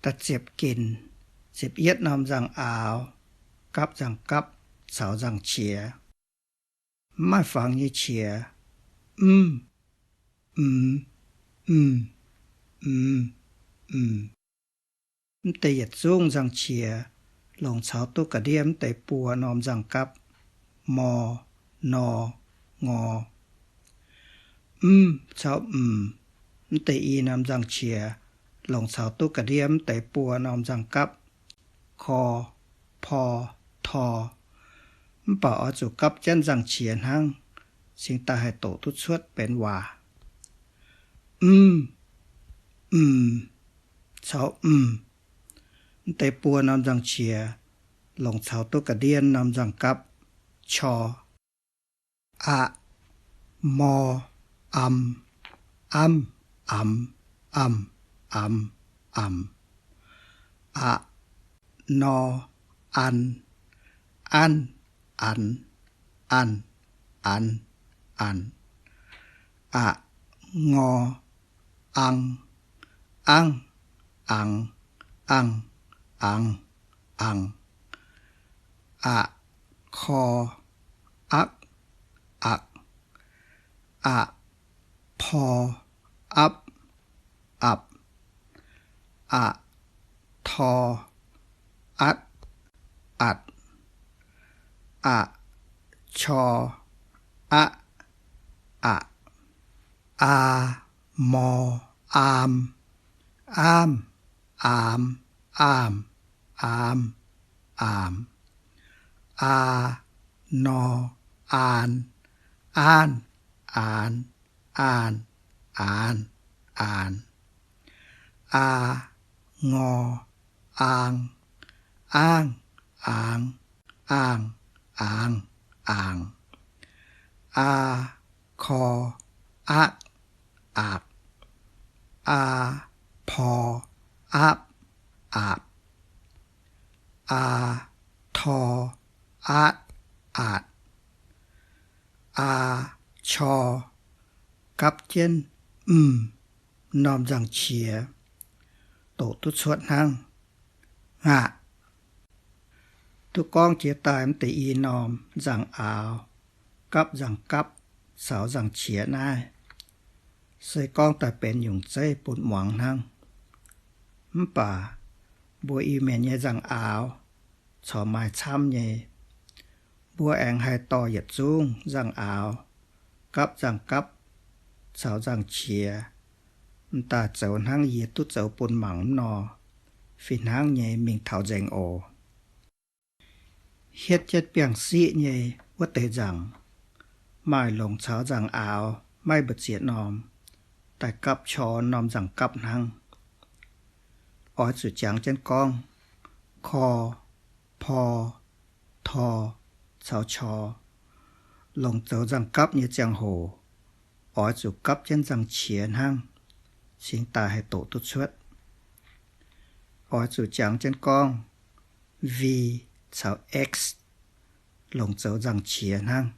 Da'ziepc ginc, ziepc yietv norm nzangc-aaux, gapv nzangc-gapv caux nzangc-qiex. Mv maaih fangx nyei qiex. Mv, mv, mv, mv, mv. Mv deix yietc zungv nzangc-qiex longc caux duqv ga'ndiev mv deix buo norm nzangc-gapv, mor, nor, ngor. Mv caux mv, mv deix i norm nzangc-qiex longc caux duqv ga'ndiev mv deix buo norm nzangc-gapv, kor, por, tor. Mv baac oix zuqc gapv jienv nzangc-qiex hnangv, cingx daaih haih doqc duqv cuotv benx waac. Mv, mv caux mv, mv deix buo norm nzangc-qiex longc caux duqv ga'ndiev norm nzangc-gapv, qor. Aqv, mor, am, amv, amx, amh, amx, amx. Aqv, nor, an, anv, anx, anh, anx, anx. Aqv, ngor, ang, angv, angx, angh, angx, angx. Aqv, kor, akv, akv. Aqv, por, apv, apc. Aqv, tor, atv, atc. Aqv, qor, aqv, aqc. Aa, mor, aam, aamv, aamx, aamh, aamx, aamx. Aa, nor, aan, aanv, aanx, aanh, aanx, aanx. Aa, ngor, aang, aangv, aangx, aangh, aangx, aangx. Aa, kor, aqv, aqc. Aa, por, apv, apc. Aa, tor, atv, atc. Aa, qor, gapv jienv mv norm nzangc-qiex, doqc duqv cuotv hnangv. Ngaqv. Duqv gorngv jiex daaih mv deix i norm nzangc-aaux gapv nzangc-gapv caux nzangc-qiex naaiv, se gorngv daaih benx nyungc zeiv bun muangx hnangv. Mv baac mbuo Iu-Mienh nyei nzangc-aaux corc maaih camv nyei. Mbuo aengx haih dorh yietc zungv nzangc-aaux gapv nzangc-gapv caux nzangc-qiex m'daaih zoux hnangv yie duqv zoux bun mangc mv nor, fih hnangv nyei mingh taux nzengc oc. Hietv jienv biangh siqv nyei wuov deix nzangc, maaih longc caux nzangc-aaux maiv mbu'ziex norm, daaih gapv qor norm nzangc-gapv hnangv. Oix zuqc jangx jienv gorngv, kor, por, tor caux qor longc zoux nzangc-gapv nyei ziangh hoc, oix zuqc gapv jienv nzangc-qiex hnangv, cingx daaih haih doqc duqv cuotv. Oix zuqc jangx jienv gorngv, v caux x longc zoux nzangc-qiex hnangv.